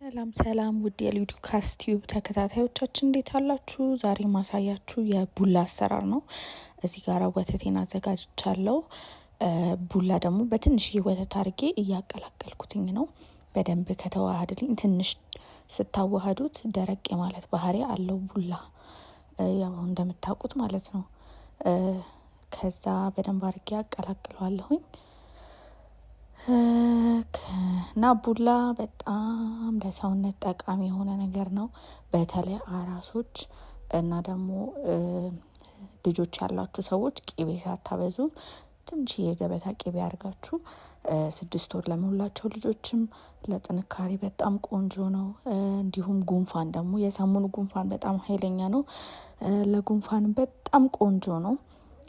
ሰላም ሰላም ውድ የሉዲካስ ቲዩብ ተከታታዮቻችን እንዴት አላችሁ? ዛሬ ማሳያችሁ የቡላ አሰራር ነው። እዚህ ጋር ወተቴን አዘጋጅቻለሁ። ቡላ ደግሞ በትንሽዬ ወተት አድርጌ እያቀላቀልኩትኝ ነው። በደንብ ከተዋሃድልኝ ትንሽ ስታዋሃዱት ደረቅ የማለት ባህሪ አለው ቡላ፣ ያው እንደምታውቁት ማለት ነው። ከዛ በደንብ አድርጌ አቀላቅለዋለሁኝ። እና ቡላ በጣም ለሰውነት ጠቃሚ የሆነ ነገር ነው። በተለይ አራሶች እና ደግሞ ልጆች ያላችሁ ሰዎች ቅቤ ሳታበዙ ትንሽ የገበታ ቅቤ አድርጋችሁ 6 ወር ለሞላቸው ልጆችም ለጥንካሬ በጣም ቆንጆ ነው። እንዲሁም ጉንፋን ደግሞ የሰሞኑ ጉንፋን በጣም ኃይለኛ ነው። ለጉንፋን በጣም ቆንጆ ነው።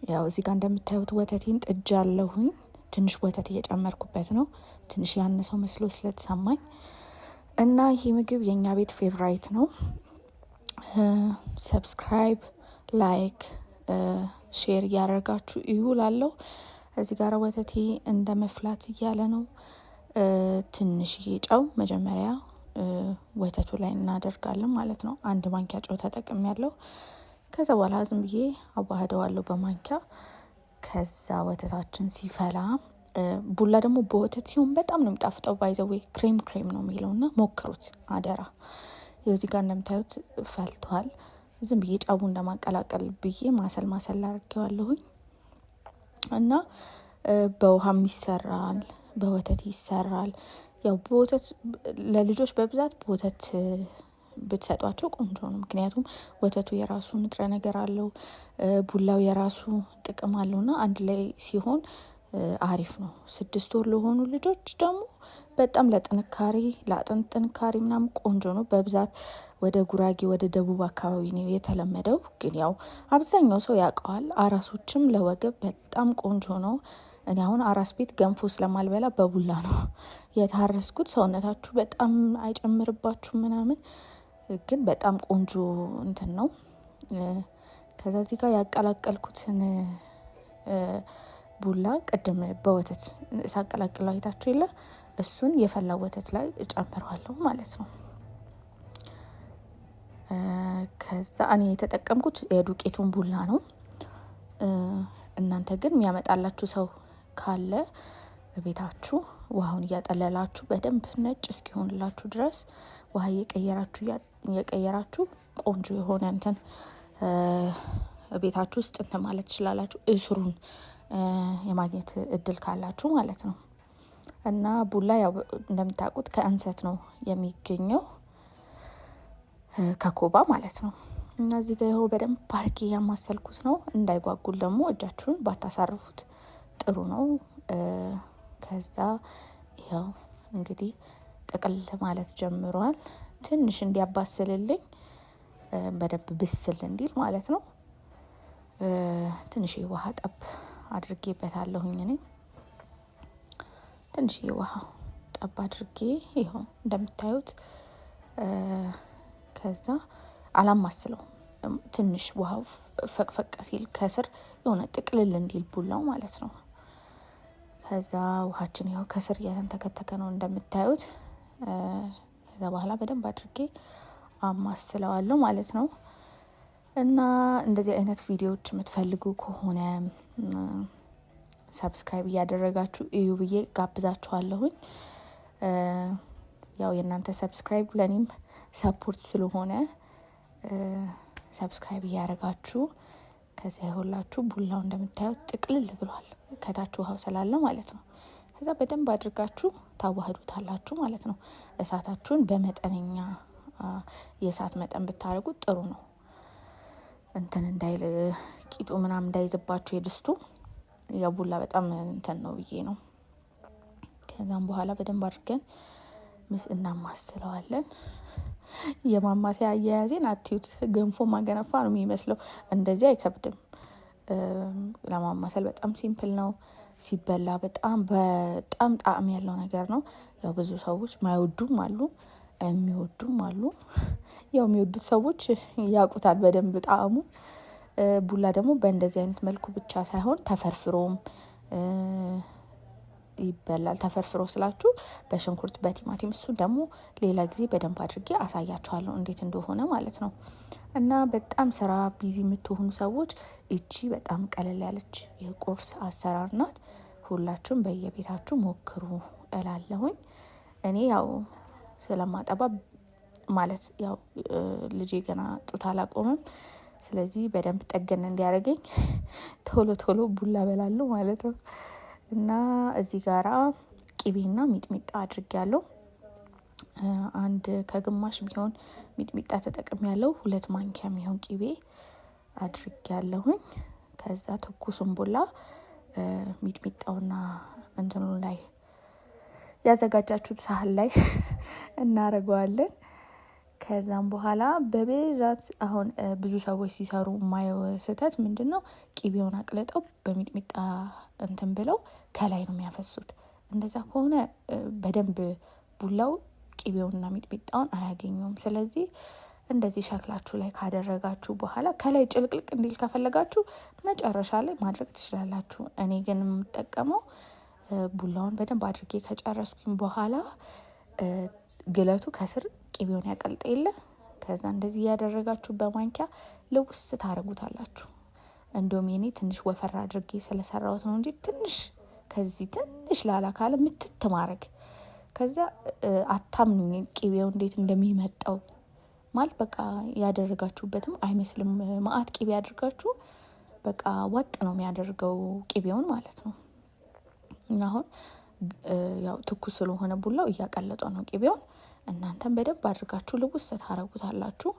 ያው እዚህ ጋር እንደምታዩት ወተቴን ጥጃ አለሁኝ። ትንሽ ወተት እየጨመርኩበት ነው። ትንሽ ያነሰው መስሎ ስለተሰማኝ እና ይህ ምግብ የእኛ ቤት favorite ነው። Subscribe፣ like፣ share እያደረጋችሁ እዩ ላለው። እዚህ ጋር ወተቴ እንደ መፍላት እያለ ነው። ትንሽዬ ጨው መጀመሪያ ወተቱ ላይ እናደርጋለን ማለት ነው። አንድ ማንኪያ ጨው ተጠቅም ያለው። ከዛ በኋላ ዝም ብዬ አዋህደዋለሁ በማንኪያ። ከዛ ወተታችን ሲፈላ፣ ቡላ ደግሞ በወተት ሲሆን በጣም ነው የሚጣፍጠው። By the way cream cream ነው የሚለው እና ሞክሩት አደራ። እዚህ ጋር እንደምታዩት ፈልቷል። ዝም ብዬ ጨው እንደማቀላቀል ብዬ ማሰል ማሰል አድርጌዋለሁኝ እና በውሃም ይሰራል፣ በወተት ይሰራል። ያው በወተት ለልጆች በብዛት በወተት ብትሰጧቸው ቆንጆ ነው። ምክንያቱም ወተቱ የራሱ ንጥረ ነገር አለው፣ ቡላው የራሱ ጥቅም አለው እና አንድ ላይ ሲሆን አሪፍ ነው። 6 ወር ለሆኑ ልጆች ደግሞ በጣም ለጥንካሬ፣ ለአጥንት ጥንካሬ ምናምን ቆንጆ ነው። በብዛት ወደ ጉራጌ፣ ወደ ደቡብ አካባቢ ነው የተለመደው፣ ግን ያው አብዛኛው ሰው ያውቀዋል። አራሶችም ለወገብ በጣም ቆንጆ ነው። እኔ አሁን አራስ ቤት ገንፎ ስለማልበላ በቡላ ነው የታረስኩት። ሰውነታችሁ በጣም አይጨምርባችሁ ምናምን፣ ግን በጣም ቆንጆ እንትን ነው። ከዛ እዚህ ጋር ያቀላቀልኩትን ቡላ ቅድም በወተት ሳቀላቅለው አይታችሁ የለ፣ እሱን የፈላ ወተት ላይ እጨምረዋለሁ ማለት ነው። ከዛ እኔ የተጠቀምኩት የዱቄቱን ቡላ ነው። እናንተ ግን የሚያመጣላችሁ ሰው ካለ ቤታችሁ ውሃውን እያጠለላችሁ በደንብ ነጭ እስኪሆንላችሁ ድረስ ውሃ እየቀየራችሁ እየቀየራችሁ ቆንጆ የሆነ እንትን ቤታችሁ ውስጥ እንትን ማለት ትችላላችሁ። እስሩን የማግኘት እድል ካላችሁ ማለት ነው። እና ቡላ ያው እንደምታውቁት ከእንሰት ነው የሚገኘው፣ ከኮባ ማለት ነው። እና እዚህ ጋር ይኸው በደንብ አድርጌ ያማሰልኩት ነው። እንዳይጓጉል ደግሞ እጃችሁን ባታሳርፉት ጥሩ ነው። ከዛ ይኸው እንግዲህ ጥቅል ማለት ጀምሯል። ትንሽ እንዲያባስልልኝ፣ በደንብ ብስል እንዲል ማለት ነው። ትንሽ ውሃ ጠብ አድርጌበታለሁኝ እኔ። ትንሽ ውሃ ጠብ አድርጌ ይኸው እንደምታዩት። ከዛ አላማስለው፣ ትንሽ ውሃው ፈቅፈቅ ሲል ከስር የሆነ ጥቅልል እንዲል ቡላው ማለት ነው። ከዛ ውሃችን ይኸው ከስር እየተንተከተከ ነው እንደምታዩት። ከዛ በኋላ በደንብ አድርጌ አማስለዋለሁ ማለት ነው። እና እንደዚህ አይነት ቪዲዮዎች የምትፈልጉ ከሆነ subscribe እያደረጋችሁ እዩ ብዬ ጋብዛችኋለሁኝ። ያው የእናንተ subscribe ለእኔም support ስለሆነ subscribe እያደረጋችሁ። ከዚያ ይኸውላችሁ ቡላው እንደምታዩት ጥቅልል ብሏል። ከታች ውሃው ስላለ ማለት ነው። ከዛ በደንብ አድርጋችሁ ታዋህዱታላችሁ ማለት ነው። እሳታችሁን በመጠነኛ የእሳት መጠን ብታደርጉት ጥሩ ነው። እንትን እንዳይል፣ ቂጡ ምናምን እንዳይዝባችሁ የድስቱ። ያው ቡላ በጣም እንትን ነው ብዬ ነው። ከዛም በኋላ በደንብ አድርገን ምስ እናማስለዋለን። የማማሰያ አያያዜን አትዩት። ገንፎ ማገነፋ ነው የሚመስለው። እንደዚህ አይከብድም። ለማማሰል በጣም simple ነው። ሲበላ በጣም በጣም ጣዕም ያለው ነገር ነው። ያው ብዙ ሰዎች ማይወዱም አሉ፣ የሚወዱም አሉ። ያው የሚወዱት ሰዎች ያውቁታል በደንብ ጣዕሙ። ቡላ ደግሞ በእንደዚህ አይነት መልኩ ብቻ ሳይሆን ተፈርፍሮም ይበላል። ተፈርፍሮ ስላችሁ በሽንኩርት በቲማቲም፣ እሱ ደግሞ ሌላ ጊዜ በደንብ አድርጌ አሳያችኋለሁ እንዴት እንደሆነ ማለት ነው። እና በጣም ስራ busy የምትሆኑ ሰዎች እቺ በጣም ቀለል ያለች የቁርስ አሰራር ናት። ሁላችሁም በየቤታችሁ ሞክሩ እላለሁኝ። እኔ ያው ስለማጠባ ማለት ያው ልጄ ገና ጡት አላቆምም። ስለዚህ በደንብ ጠገን እንዲያደርገኝ ቶሎ ቶሎ ቡላ በላለሁ ማለት ነው። እና እዚህ ጋራ ቂቤና ሚጥሚጣ አድርጌያለሁ። አንድ ከግማሽ ቢሆን ሚጥሚጣ ተጠቅሜያለሁ። 2 ማንኪያ የሚሆን ቂቤ አድርጌያለሁኝ። ከዛ ትኩሱን ቡላ ሚጥሚጣውና እንትኑ ላይ ያዘጋጃችሁት ሳህን ላይ እናደርገዋለን። ከዛም በኋላ በብዛት አሁን ብዙ ሰዎች ሲሰሩ የማየው ስህተት ምንድን ነው? ቂቤውን አቅልጠው በሚጥሚጣ እንትን ብለው ከላይ ነው የሚያፈሱት። እንደዛ ከሆነ በደንብ ቡላው ቂቤውንና ሚጥሚጣውን አያገኘውም። ስለዚህ እንደዚህ ሸክላችሁ ላይ ካደረጋችሁ በኋላ ከላይ ጭልቅልቅ እንዲል ከፈለጋችሁ መጨረሻ ላይ ማድረግ ትችላላችሁ። እኔ ግን የምጠቀመው ቡላውን በደንብ አድርጌ ከጨረስኩኝ በኋላ ግለቱ ከስር ቅቤውን ያቀልጥ የለ ከዛ እንደዚህ እያደረጋችሁ በማንኪያ ልውስ ታደርጉታላችሁ። እንደውም የኔ ትንሽ ወፈር አድርጌ ስለሰራሁት ነው እንጂ ትንሽ ከዚህ ትንሽ ላላ ካለ ምትት ማድረግ፣ ከዛ አታምኑኝ ቅቤው እንዴት እንደሚመጣው ማለት በቃ ያደረጋችሁበትም አይመስልም። ማአት ቅቤ አድርጋችሁ በቃ ወጥ ነው የሚያደርገው ቅቤውን ማለት ነው። እና አሁን ያው ትኩስ ስለሆነ ቡላው እያቀለጠ ነው ቅቤውን። እናንተም በደንብ አድርጋችሁ ልውስ ታረጉታላችሁ።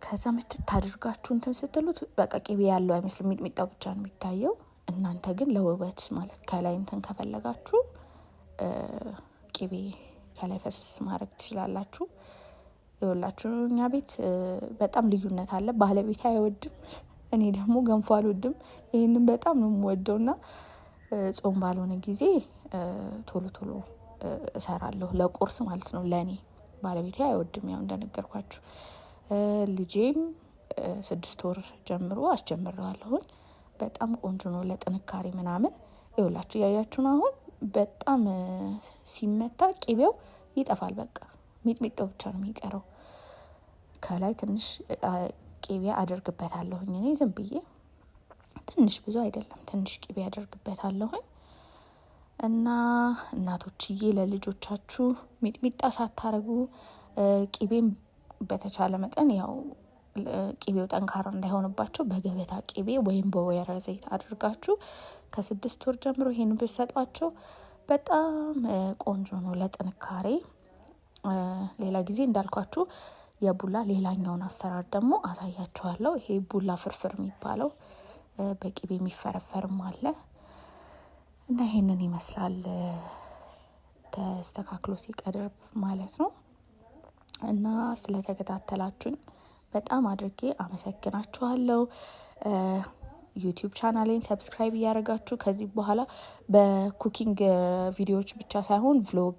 ከዛ ምትት አድርጋችሁ እንትን ስትሉት በቃ ቅቤ ያለው አይመስልም፣ ሚጥሚጣው ብቻ ነው የሚታየው። እናንተ ግን ለውበት ማለት ከላይ እንትን ከፈለጋችሁ ቅቤ ከላይ ፈሰስ ማድረግ ትችላላችሁ። ይኸውላችሁ እኛ ቤት በጣም ልዩነት አለ። ባለቤቴ አይወድም፣ እኔ ደግሞ ገንፎ አልወድም። ይህንን በጣም ነው የምወደው እና ጾም ባልሆነ ጊዜ ቶሎ ቶሎ እሰራለሁ ለቁርስ ማለት ነው ለእኔ። ባለቤቴ አይወድም፣ ያው እንደነገርኳችሁ። ልጄም 6 ወር ጀምሮ አስጀምሬዋለሁኝ። በጣም ቆንጆ ነው ለጥንካሬ ምናምን። ይኸውላችሁ እያያችሁ ነው አሁን በጣም ሲመታ ቅቤው ይጠፋል። በቃ ሚጥሚጣው ብቻ ነው የሚቀረው። ከላይ ትንሽ ቅቤ አደርግበታለሁኝ እኔ ዝም ብዬ ትንሽ፣ ብዙ አይደለም፣ ትንሽ ቅቤ አደርግበታለሁኝ። እና እናቶችዬ ለልጆቻችሁ ሚጥሚጣ ሳታረጉ ቅቤም በተቻለ መጠን ያው ቅቤው ጠንካራ እንዳይሆንባቸው በገበታ ቅቤ ወይም በወይራ ዘይት አድርጋችሁ ከ6 ወር ጀምሮ ይሄን ብትሰጧቸው በጣም ቆንጆ ነው ለጥንካሬ። ሌላ ጊዜ እንዳልኳችሁ የቡላ ሌላኛውን አሰራር ደግሞ አሳያችኋለሁ። ይሄ ቡላ ፍርፍር የሚባለው በቅቤ የሚፈረፈርም አለ እና ይሄንን ይመስላል ተስተካክሎ ሲቀርብ ማለት ነው። እና ስለተከታተላችሁኝ በጣም አድርጌ አመሰግናችኋለሁ። YouTube ቻናሌን subscribe እያደረጋችሁ ከዚህ በኋላ በ cooking ቪዲዮዎች ብቻ ሳይሆን vlog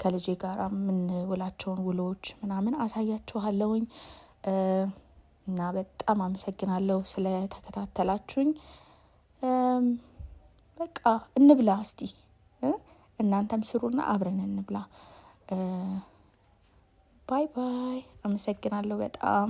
ከልጄ ጋር የምንውላቸውን ውሎዎች ምናምን አሳያችኋለሁኝ። እና በጣም አመሰግናለሁ ስለተከታተላችሁኝ። በቃ እንብላ እስቲ፣ እናንተም ስሩና አብረን እንብላ። Bye bye። አመሰግናለሁ በጣም።